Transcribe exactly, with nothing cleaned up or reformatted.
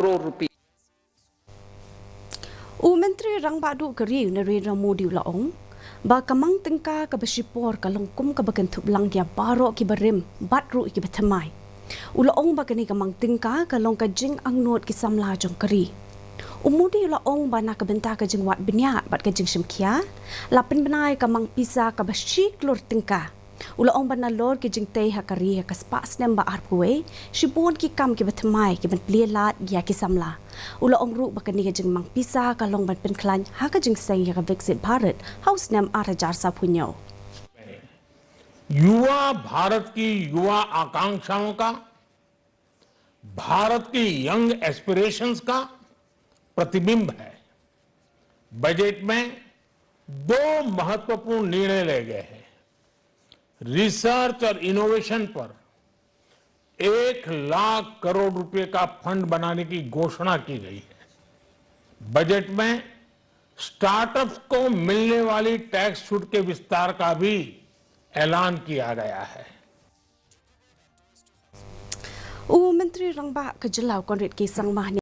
crore rupees. U Myntri Rangbah Duh ka ri u Narendra Modi u la ong ba ka mang tyngka kaba shipor ka long kum kaba kynthup lang ïa baroh kiba rim bad ruh kiba thymmai. U la ong ba kane ka mang tyngka ka long ka jingangnud ki samla jong ka ri. U Modi u la ong ba na ka bynta ka jingwad bniat bad ka jingshim khia la pynbna ïa ka mang pisa kaba shi klur tyngka. U la ong ba nalor ki jingtei ha ka ri ha ka spah snem ba arphew wei, shibun ki kam kiba thymmai kiban plie lad ïa ki samla. U la ong ruh ba kane ka jingmang pisa ka long ban pynkhlaiñ ha ka jingseng ïa ka Viksit Bharat ha u snem ar hajar sawphew hynñiew. युवा भारत की युवा आकांक्षाओं का, भारत की यंग एस्पिरेशंस का प्रतिबिंब है। बजट में दो महत्वपूर्ण निर्णय लिए गए हैं। रिसर्च और इनोवेशन पर एक लाख करोड़ रुपए का फंड बनाने की घोषणा की गई है। बजट में स्टार्टअप्स को मिलने वाली टैक्स छूट के विस्तार का भी ऐलान किया गया है। U Myntri Rangbah ka jylla u Conrad K Sangma